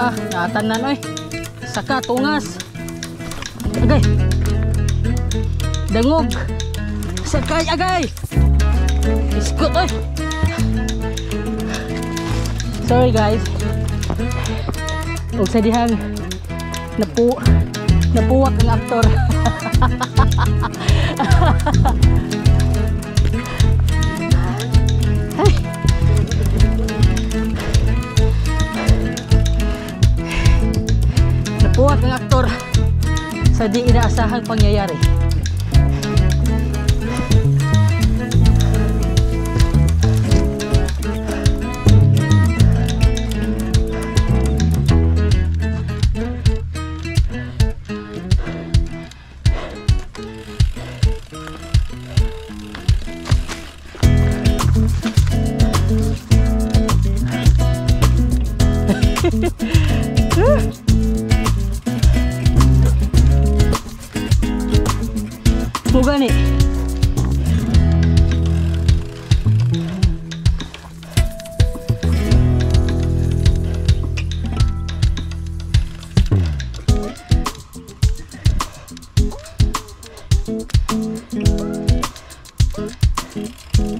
Ah, natanan oy. Saka tungas. Agay. Dangog. Sakay agay. Iskot oy. Sorry, guys. Ug sa dihang napuwak ang aktor. Ay. Napuwak ang aktor sa di inaasahang pangyayari. Mugani.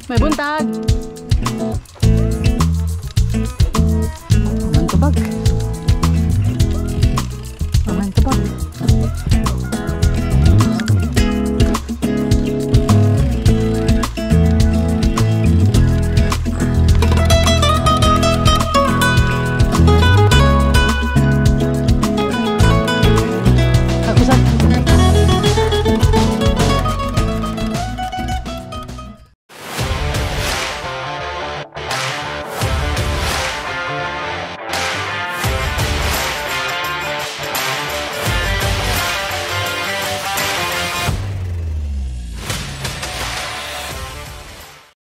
May buntag. Mantubag. Mantubag.